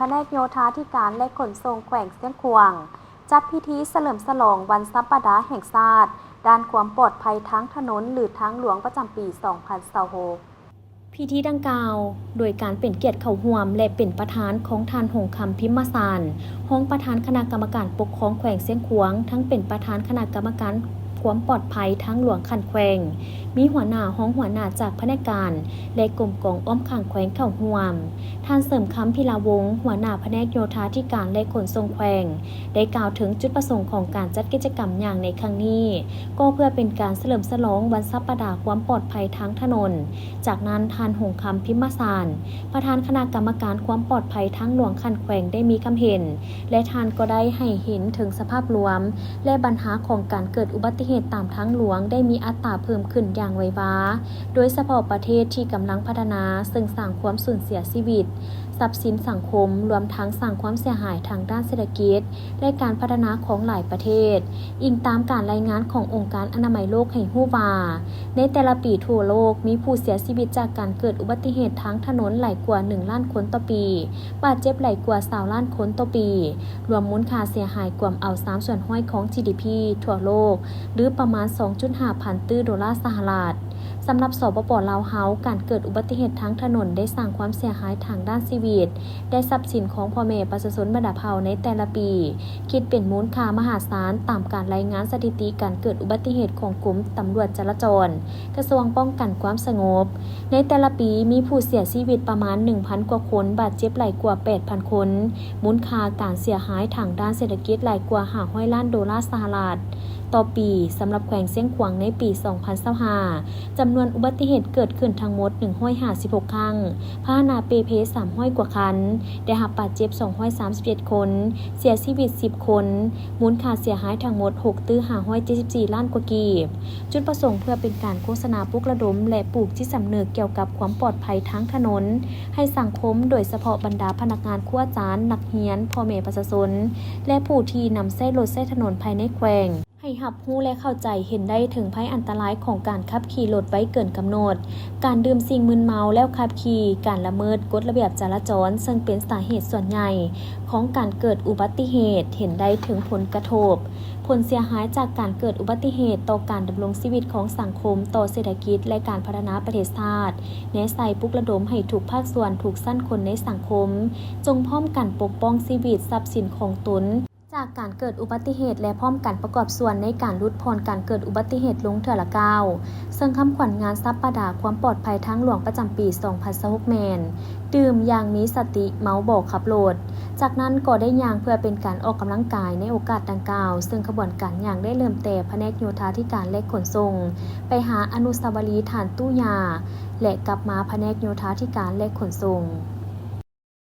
ພະແນກໂຍທາທິການ ແລະ ຂົນສົ່ງແຂວງຊຽງຂວາງ ຈັດພິທີສະເຫຼີມສະຫຼອງວັນສັບປະດາແຫ່ງຊາດ ດ້ານຄວາມປອດໄພທາງຖະໜົນ ຫຼື ທາງຫຼວງ ປະຈຳປີສອງພັນຊາວຫົກ. ພິທີດັ່ງກ່າວ ໂດຍການເປັນກຽດເຂົ້າຮ່ວມ ແລະ ເປັນປະທານຂອງທ່ານ ຫົງຄຳ ພິມມະສານ ຮອງປະທານຄະນະກຳມະການປົກຄອງແຂວງຊຽງຂວາງ, ທັງເປັນປະທານຄະນະກຳມະການຄວາມປອດໄພທາງຫຼວງຂັ້ນແຂວງ, ມີຫົວໜ້າ, ຮອງຫົວໜ້າຈາກພະແນກການ ແລະ ກົມກອງອ້ອມຂ້າງແຂວງເຂົ້າຮ່ວມ. ທ່ານ ເສີມຄຳ ພິລາວົງ ຫົວໜ້າພະແນກໂຍທາທິການ ແລະ ຂົນສົ່ງແຂວງ ໄດ້ກ່າວເຖິງຈຸດປະສົງຂອງການຈັດກິດຈະກຳຍ່າງໃນຄັ້ງນີ້ ກໍເພື່ອເປັນການສະເຫຼີມສະຫຼອງວັນສັບປະດາຄວາມປອດໄພທາງຖະໜົນ. ຈາກນັ້ນ ທ່ານ ຫົງຄຳ ພິມມະສານ ປະທານຄະນະກຳມະການຄວາມປອດໄພທາງຫຼວງຂັ້ນແຂວງ ໄດ້ມີຄຳເຫັນ ແລະ ທ່ານກໍໄດ້ໃຫ້ເຫັນເຖິງສະພາບລວມ ແລະ ບັນຫາຂອງການເກີດອຸບັດຕິເຫດຕາມທາງຫຼວງ ໄດ້ມີອັດຕາເພີ່ມຂຶ້ນຢ່າງໄວວາ, ໂດຍສະເພາະປະເທດທີ່ກຳລັງພັດທະນາ ເຊິ່ງສ້າງຄວາມສູນເສຍຊີວິດ, ຊັບສິນສັງຄົມ, ລວມທັງສ້າງຄວາມເສຍຫາຍທາງດ້ານເສດຖະກິດ ແລະ ການພັດທະນາຂອງຫຼາຍປະເທດ. ອີງຕາມການລາຍງານຂອງອົງການອະນາໄມໂລກໃຫ້ຮູ້ວ່າ, ໃນແຕ່ລະປີທົ່ວໂລກມີຜູ້ເສຍຊີວິດຈາກການເກີດອຸບັດຕິເຫດທາງຖະໜົນຫຼາຍກວ່າໜຶ່ງລ້ານຄົນຕໍ່ປີ, ບາດເຈັບຫຼາຍກວ່າຊາວລ້ານຄົນຕໍ່ປີ, ລວມມູນຄ່າເສຍຫາຍກວມເອົາສາມສ່ວນຮ້ອຍຂອງ ຈີ ດີ ພີ ທົ່ວໂລກ ຫຼື ປະມານສອງຈຸດຫ້າພັນຕື້ໂດລາສະຫະລັດ. ສຳລັບ ສປປ ລາວເຮົາ, ການເກີດອຸບັດຕິເຫດທາງຖະໜົນໄດ້ສ້າງຄວາມເສຍຫາຍທາງດ້ານຊີວິດ ແລະ ຊັບສິນຂອງພໍ່ແມ່ປະຊາຊົນບັນດາເຜົ່າໃນແຕ່ລະປີ ຄິດເປັນມູນຄ່າມະຫາສານ ຕາມການລາຍງານສະຖິຕິການເກີດອຸບັດຕິເຫດຂອງກົມຕຳຫຼວດຈະລາຈອນ ກະຊວງປ້ອງກັນຄວາມສະຫງົບ. ໃນແຕ່ລະປີມີຜູ້ເສຍຊີວິດປະມານໜຶ່ງພັນກວ່າຄົນ, ບາດເຈັບຫຼາຍກວ່າແປດພັນຄົນ, ມູນຄ່າການເສຍຫາຍທາງດ້ານເສດຖະກິດຫຼາຍກວ່າຫ້າຮ້ອຍລ້ານໂດລາສະຫະລັດຕໍ່ປີ. ສຳລັບແຂວງຊຽງຂວາງໃນປີສອງພັນຊາວຫ້າ ຈຳນວນອຸບັດຕິເຫດເກີດຂຶ້ນທັງໝົດໜຶ່ງຮ້ອຍຫ້າສິບຫົກຄັ້ງ, ພາຫະນະເປ່ເພສາມຮ້ອຍກວ່າຄັນ, ໄດ້ຮັບບາດເຈັບສອງຮ້ອຍສາມສິບເຈັດຄົນ, ເສຍຊີວິດສິບຄົນ, ມູນຄ່າເສຍຫາຍທັງໝົດຫົກຕື້ຫ້າຮ້ອຍເຈັດສິບສີ່ລ້ານກວ່າກີບ. ຈຸດປະສົງເພື່ອເປັນການໂຄສະນາປຸກລະດົມ ແລະ ປູກຈິດສຳນຶກກ່ຽວກັບຄວາມປອດໄພທາງຖະໜົນໃຫ້ສັງຄົມ, ໂດຍສະເພາະບັນດາພະນັກງານ, ຄູອາຈານ, ນັກຮຽນ, ພໍ່ແມ່ປະຊາຊົນ ແລະ ຜູ້ທີ່ນຳໃຊ້ລົດໃຊ້ຖະໜົນພາຍໃນແຂວງ ໃຫ້ຮັບຮູ້ ແລະ ເຂົ້າໃຈເຫັນໄດ້ເຖິງໄພອັນຕະລາຍຂອງການຂັບຂີ່ລົດໄວເກີນກຳນົດ, ການດື່ມສິ່ງມຶນເມົາແລ້ວຂັບຂີ່, ການລະເມີດກົດລະບຽບຈະລາຈອນ ເຊິ່ງເປັນສາເຫດສ່ວນໃຫຍ່ຂອງການເກີດອຸບັດຕິເຫດ, ເຫັນໄດ້ເຖິງຜົນກະທົບ, ຜົນເສຍຫາຍຈາກການເກີດອຸບັດຕິເຫດຕໍ່ການດຳລົງຊີວິດຂອງສັງຄົມ, ຕໍ່ເສດຖະກິດ ແລະ ການພັດທະນາປະເທດຊາດ, ແນໃສ່ປຸກລະດົມໃຫ້ທຸກພາກສ່ວນ, ທຸກຊັ້ນຄົນໃນສັງຄົມ ຈົ່ງພ້ອມກັນປົກປ້ອງຊີວິດ, ຊັບສິນຂອງຕົນ ຈາກການເກີດອຸບັດຕິເຫດ ແລະ ພ້ອມກັນປະກອບສ່ວນໃນການຫຼຸດຜ່ອນການເກີດອຸບັດຕິເຫດລົງເທື່ອລະກ້າວ, ເຊິ່ງຄຳຂວັນງານສັບປະດາຄວາມປອດໄພທາງຫຼວງປະຈຳປີສອງພັນຊາວຫົກແມ່ນ ດື່ມຢ່າງມີສະຕິ, ເມົາບໍ່ຂັບລົດ. ຈາກນັ້ນກໍໄດ້ຍ່າງເພື່ອເປັນການອອກກຳລັງກາຍໃນໂອກາດດັ່ງກ່າວ, ເຊິ່ງຂະບວນການຍ່າງໄດ້ເລີ່ມແຕ່ພະແນກໂຍທາທິການ ແລະ ຂົນສົ່ງ ໄປຫາອະນຸສາວະລີທ່ານຕູ້ຢາ ແລະ ກັບມາພະແນກໂຍທາທິການ ແລະ ຂົນສົ່ງ.